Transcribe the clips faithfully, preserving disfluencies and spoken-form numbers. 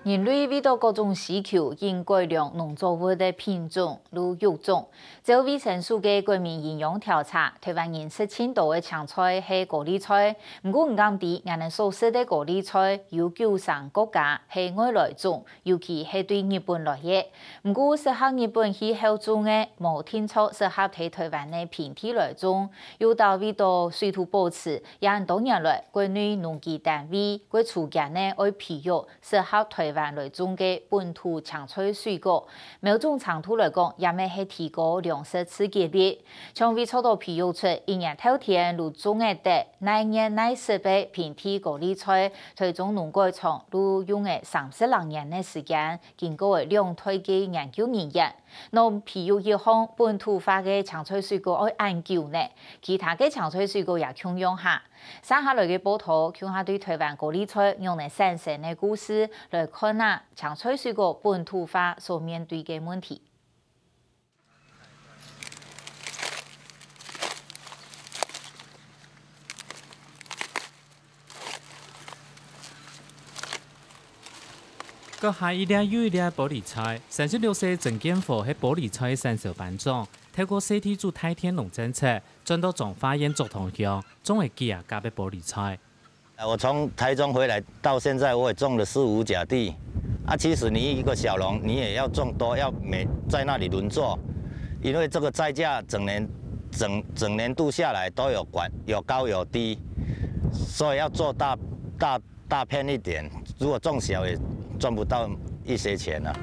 人類為著各種需求，應改良農作物个品種、如育種。照衛生署个國民營養調查，臺灣人食盡多个青菜係高麗菜。毋過毋敢知，𠊎等所食个高麗菜有九成過加係外來種，尤其係對日本來个。毋過適合日本氣候種个，無定著適合在臺灣个平地來種。又到為著水土保持，也恁多年來，國內農技單位、國初間呢愛培育 適合臺灣來種个本土青菜水果。某種程度來講，也乜係提高糧食自給率。像為做到培育出一年透天就種得得、耐熱耐濕个平地高麗菜，臺中農改場就用了三十零年个時間，經過了兩代个研究人員。若培育一項本土化个青菜水果愛恁久呢，其他个青菜水果也共樣哈。 接下來个報導，共下對臺灣高麗菜仰仔產生个故事，來看啊青菜水果本土化所面對个問題。 閣下一粒又一粒玻璃菜，三十六歲曾建和係玻璃菜个產銷班長，透過細地主大田農政策，轉到彰化縣竹塘鄉，種了幾下甲个玻璃菜。我從台中回來到現在，我也種了四五甲地。啊，其實你一個小農，你也要種多，要每在那裡輪作，因為這個菜價整年整整年度下來都有管有高有低，所以要做大大大片一點，如果種小也賺不到一些錢啊。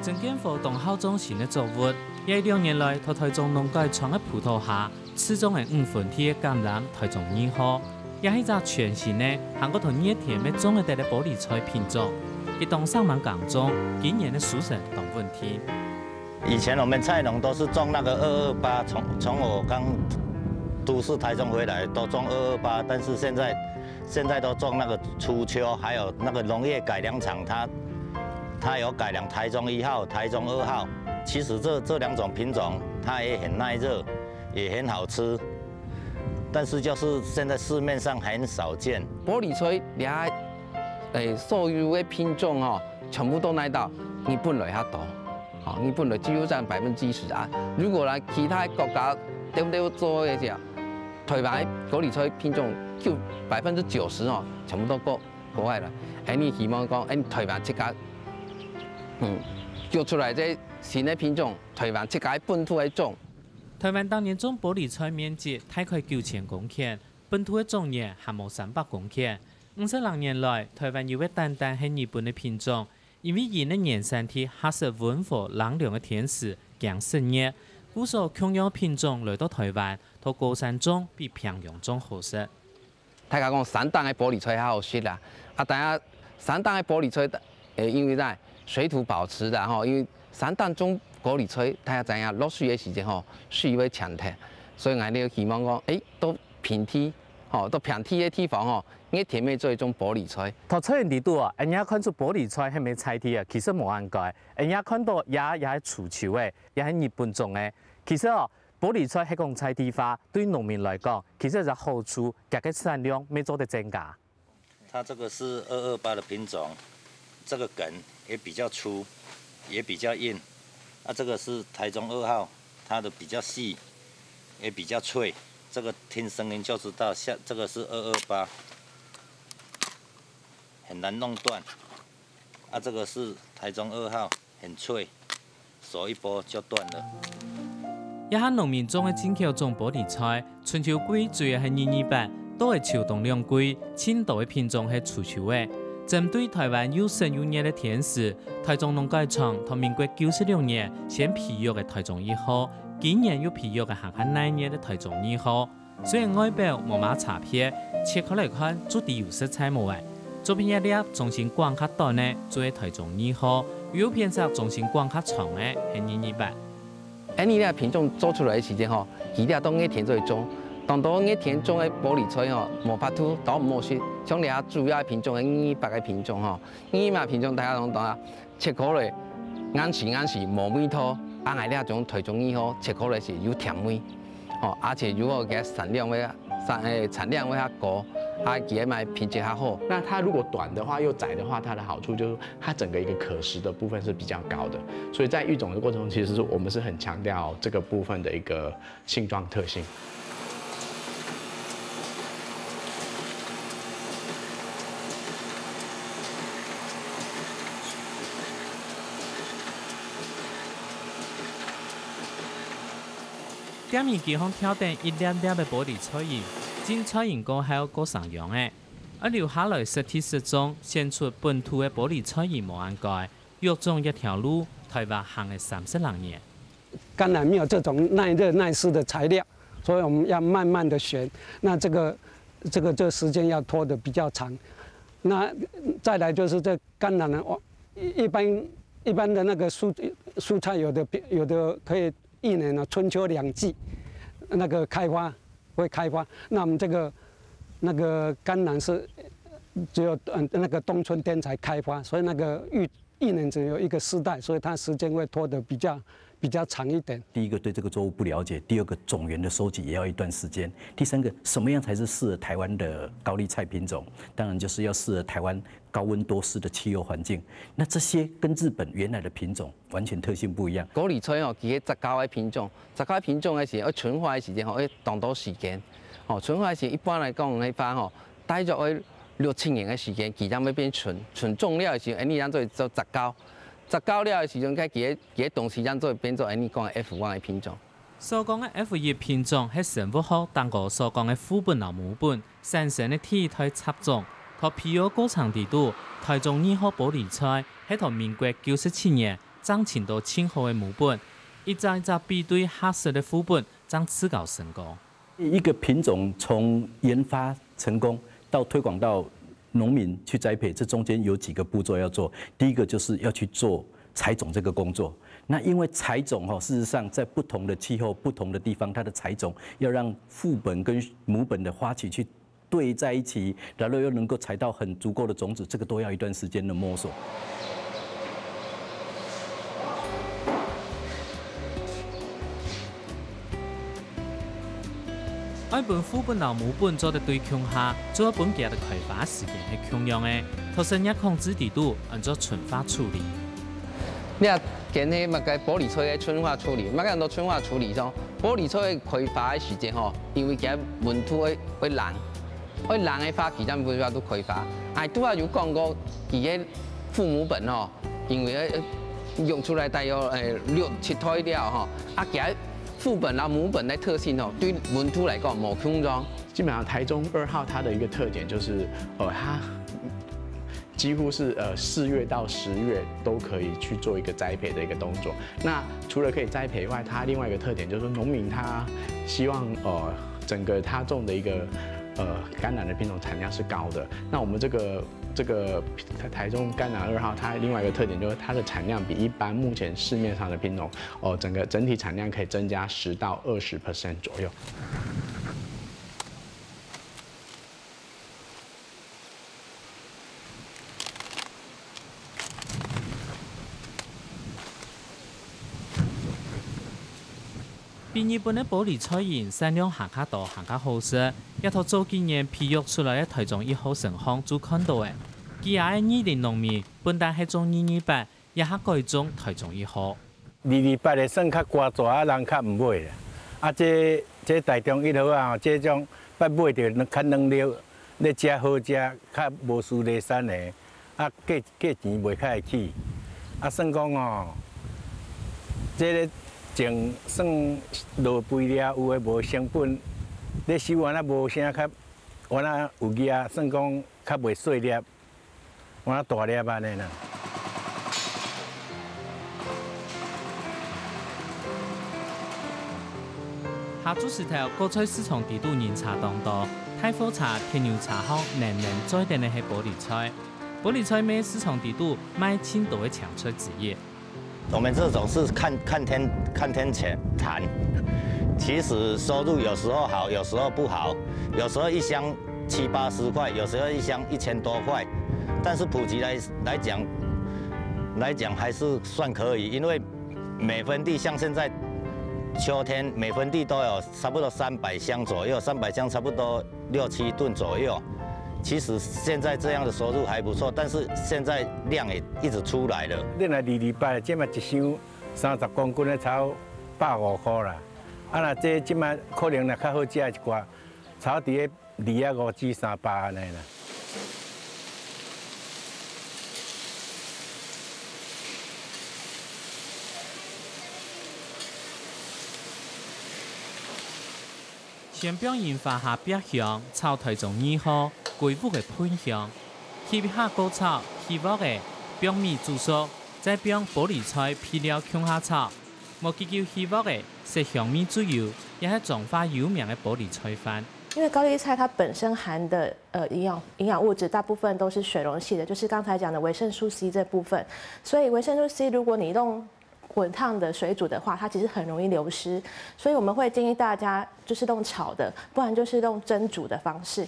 曾建和當好種新个作物，這一兩年來，在臺中農改場个輔導下，試種了五分地个橄欖臺中二號，也係一隻全新个，還過在熱天乜種得个玻璃菜品種。佢當煞猛耕種，今年个收成當穩定。以前我們菜農都是種那個二二八，從從我剛都市台中回來都種二二八，但是現在 現在都種那個初秋，還有那個農業改良場，它它有改良台中一號、台中二號。其實這這兩種品種，它也很耐熱，也很好吃，但是就是現在市面上很少見。玻璃菜這下，誒，所有个品種吼，全部都來到日本來較多。 吼，日本个幾乎佔百分之七十啊。如果來其他國家對不對做个時候，臺灣个高麗菜品種就百分之九十吼，全部都過國外了。恁呢希望講，恁呢臺灣自家，嗯，做出來這新个品種，臺灣自家本土个種。臺灣逐年種玻璃菜面積大概九千公頃，本土个種園還無三百公頃。五十零年來，臺灣有个單單係日本个品種， 因為因个原產地合適溫和冷涼个天時，驚食熱，故所共樣品種來到臺灣，在高山種比平洋種好食。大家講山頂个玻璃菜較好食啦，啊，但係山頂个玻璃菜，誒，因為在水土保持啦吼，因為山頂種玻璃菜，大家知影落水个時節吼，水會沖忒，所以𠊎兜希望講，誒，到平地，吼，到平地个地方吼， 熱天乜做一種玻璃菜。在菜園裡肚啊，𠊎等看出玻璃菜係毋係在地啊，其實無恁該。𠊎等看到這也係初秋个，也係日本種个。其實哦，玻璃菜係講在地化，對農民來講，其實係好處，佢个產量乜做得增加。它這個是二二八的品種，這個梗也比較粗，也比較硬。啊，這個是台中二號，它的比較細，也比較脆。這個聽聲音就知道，像這個是二二八。 很難弄斷。啊，這個是台中二號，很脆，手一撥就斷了。這下農民種个進口種玻璃菜，春秋季主要係二二八，到了秋冬兩季，盡多个品種係初秋个。針對臺灣又濕又熱个天時，台中農改場在民國九十六年先培育个台中一號，今年又培育个還較耐熱个台中二號。 雖然外表無麼差別，切開來看，就知有色彩無欸。左片這粒中心管較短个，就係台中二號，右片析中心管較長个，係二二八。恁呢這品種做出來个時節吼，佢這到熱天做得種，當多熱天種个玻璃菜吼，無法度都毋好食。像這主要个品種个二二八个品種吼，二二八品種大家攏知啊，切開來，硬時硬時無味道。啊，𠊎這種台中二號切割个係有甜味，吼，而且如果佢个產量會，產，誒，產量會較高，啊，佢个賣品質較好。那它如果短的话又窄的话，它的好处就是它整个一个可食的部分是比较高的，所以在育种的过程中，其实是我们是很强调这个部分的一个性状特性。 店員佢項挑等一粒粒个玻璃菜仁，浸菜仁過後過生養个，愛留下來實地食種，選出本土个玻璃菜仁無恁該，育種一條路，臺灣行了三十零年。甘藍沒有這種耐熱耐濕的材料，所以我們要慢慢的選。那這個這個這個時間要拖得比較長。那再來就是這甘藍呢，我一一般一般的那個蔬蔬菜，有的有的可以一年呢，春秋两季那个开花会开花。那我们这个那个甘蓝是只有嗯那个冬春天才开花，所以那个一一年只有一个世代，所以它时间会拖得比较比较长一点。第一个对这个作物不了解，第二个种源的收集也要一段时间，第三个什么样才是适合台湾的高丽菜品种？当然就是要适合台湾高温多湿的气候环境。那这些跟日本原来的品种完全特性不一样。高麗菜吼，佢个雜交个品種，雜交个品種个時，愛春花个時間吼，愛當多時間。吼，春花个時一般來講个話吼，大約愛六七年个時間，佢正會變純。純種了个時，恁呢正做做雜交。雜交了个時陣，該佢个佢个東西正做變做恁呢講个F one个品種。 所講个F一品種係生物學當中所講个副本摎母本產生个第一代雜種。在培育過程裡肚，台中二號玻璃菜係在民國九十七年正尋到盡好个母本，一隻一隻比對合適个副本，正自家成功。一个品种从研发成功到推广到农民去栽培，这中间有几个步骤要做。第一个就是要去做采种这个工作。那因为采种哈，事实上在不同的气候、不同的地方，它的采种要让副本跟母本的花期去对在一起，然后又能够采到很足够的种子，这个都要一段时间的摸索。 愛分副本摎母本做得對共下，做分佢个開花時間係共樣个。讀生若控制裡肚，安做春花處理。你啊，今日麼个玻璃菜个春花處理，麼个安到春花處理吼？玻璃菜个開花个時間吼，因為佢个溫度會會冷，會冷个話，佢正無法度開花。哎，拄仔有講過，佢个父母本吼，因為呃用出來大約呃六七代了吼，啊，佢个 副本啦、母本个特性吼，對溫度來講無共樣。基本上台中二號它的一个特点就是，呃，它几乎是呃四月到十月都可以去做一个栽培的一个动作。那除了可以栽培以外，它另外一个特点就是说，农民他希望呃整个他种的一个呃甘蓝的品种产量是高的。那我们这个这个台台中甘蓝二号，它另外一个特点就是它的产量比一般目前市面上的品种哦，整个整体产量可以增加十到二十 percent 左右。 比日本个玻璃菜仁產量還較多還較好食，這套早幾年培育出來个台中一號成項就看著了。幾下个二林農民本旦係種二二八， 這下改種台中一號。二二八个算較大隻啊，人較毋買啦。啊，這這台中一號啊，這種捌買著較軟溜，咧食好食，較無輸咧產的，啊，價價錢賣較會起。啊，算講哦，這个種算落肥料，有的無成本，咧收安啊無啥較，安啊有額，算講較袂細粒。 換大粒安尼啦。下晝時頭，果菜市場裡肚人車當多，大貨車、鐵牛車項淰淰載等个係玻璃菜。玻璃菜乜係市場裡肚賣盡多个青菜之一。 我们这种是看看天看天钱谈，其实收入有时候好，有时候不好，有时候一箱七八十块，有时候一箱一千多块，但是普及来来讲来讲还是算可以，因为每分地像现在秋天，每分地都有差不多三百箱左右，三百箱差不多六七吨左右。其实现在这样的收入还不错，但是现在量也一直出来了。你若二二八，这嘛一箱三十公斤的，才百五块啦。啊，若这这嘛可能若较好食一寡，差不多二啊五至三百安尼啦。 先放入火下煏香，炒台中二號，歸屋个歕香。翕一下過炒，起鑊仔，放米煮熟，再放玻璃菜、配料共下炒。無幾久起鑊仔，色香味足油，也係彰化有名个玻璃菜飯。因为高丽菜它本身含的呃营养营养物质大部分都是水溶性的，就是刚才讲的维生素 C 这部分，所以维生素 C 如果你用滚烫的水煮的话，它其实很容易流失，所以我们会建议大家就是用炒的，不然就是用蒸煮的方式。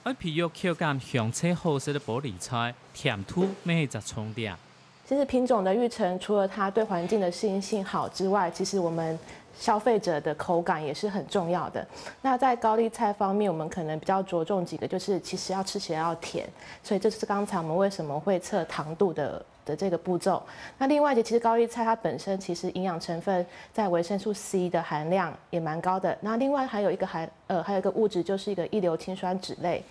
愛培育口感香脆好食个玻璃菜，甜度乜係一隻重點。其实品种的育成，除了它对环境的适应性好之外，其实我们消费者的口感也是很重要的。那在高丽菜方面，我们可能比较着重几个，就是其实要吃起来要甜，所以这是刚才我们为什么会测糖度的的这个步骤。那另外一个，其实高丽菜它本身其实营养成分在维生素 C 的含量也蛮高的。那另外还有一个含呃还有一个物质就是一个一硫氰酸酯类。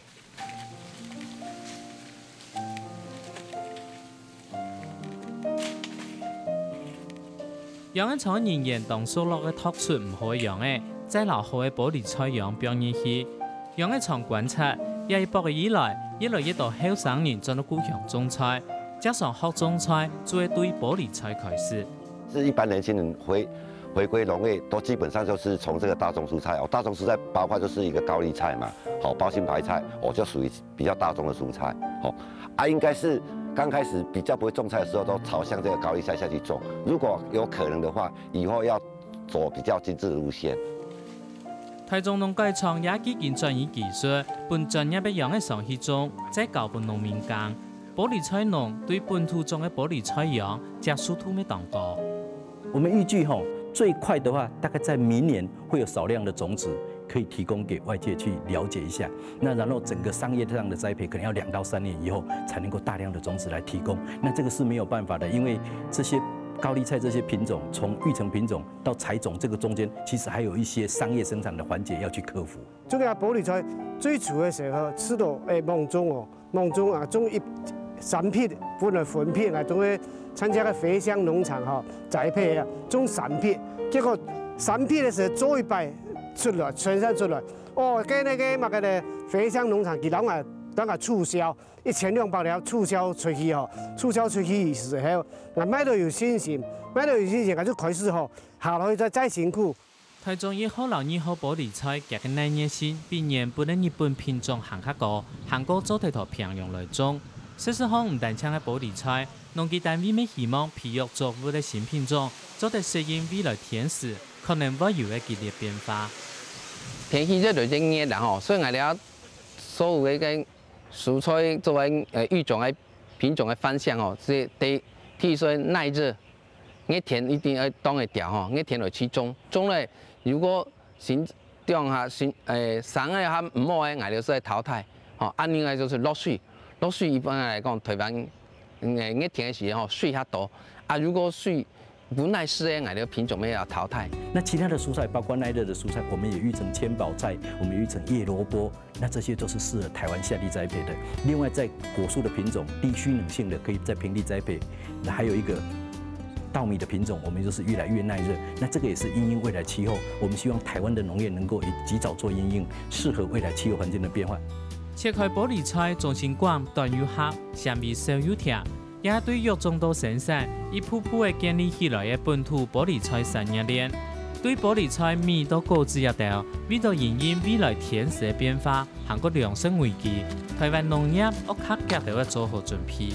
羊仔腸个人員當熟絡个擇出毋好个羊仔，再摎好个玻璃菜秧放入去。羊仔腸觀察，這一駁仔以來，越來越多後生人轉到故鄉種菜，加上學種菜，就係對玻璃菜開始。是一般年輕人回回歸農業，都基本上就是從這個大宗蔬菜哦，大宗蔬菜包括就是一個高麗菜嘛，好，包心白菜，哦，就屬於比較大宗的蔬菜，好，啊，應該是剛開始比較不會種菜的時候，都朝向這個高麗菜下去種。如果有可能的話，以後要走比較精緻的路線。大眾農改場也已經轉移技術，分專業个秧仔商去種，再交分農民耕。玻璃菜農對本土種个玻璃菜秧接受度乜當高。我們預計吼，最快的話，大概在明年會有少量的種子可以提供給外界去了解一下。那然後整個商業上的栽培，可能要兩到三年以後才能夠大量的種子來提供。那這個是沒有辦法的，因為這些高麗菜這些品種，從育成品種到採種，這個中間其實還有一些商業生產的環節要去克服。這個玻璃菜最初个時候，試著誒，望中哦，望中啊，種一三批，分來分批啊，總係參加个回鄉農場吼，栽培啊，種三批，結果三批个時候做一擺出來，全產出來，哦，該那個麼个呢，回鄉農場佢摎𠊎摎𠊎促銷，一千兩百條促銷出去吼，促銷出去以後，𠊎賣到有信心，賣到有信心，𠊎就開始吼，下落去再再辛苦。 台中一號摎二號玻璃菜，佢个耐熱性比原本个日本品種還較高，還過做得到平洋來種。事實上，毋單淨係玻璃菜，農技單位乜希望培育作物个新品種，做得適應未來天時可能會有个劇烈變化。天氣越來越熱啦吼，所以𠊎兜所有个个蔬菜作為呃育種个品種个方向吼，係第第一係耐熱， 熱天一定愛擋得牢吼，熱天來去種。種了，如果生長下生誒生个較毋好个，𠊎兜就愛淘汰吼。啊另外就係落水，落水一般來講，台灣誒熱天个時節吼，水較多。啊如果水毋耐食个，𠊎兜品種乜愛淘汰。那其他的蔬菜，包括耐熱的蔬菜，我們也育成千寶菜，我們也育成葉蘿蔔， 那這些都是適合台灣夏地栽培的。另外，在果樹的品種，低虛冷性的可以在平地栽培。那還有一個稻米的品種，我們就是越來越耐熱。那這個也是因應未來氣候，我們希望台灣的農業能夠也及早做因應，適合未來氣候環境的變化。切開玻璃菜，中心管短又狹，纖維少又忝， 也對育種到生產，一步步个建立起來个本土玻璃菜產業鏈。對玻璃菜、米到果子這兜，為著因應未來天時个變化，還過糧食危機，台灣農業愛較遽兜仔做好準備。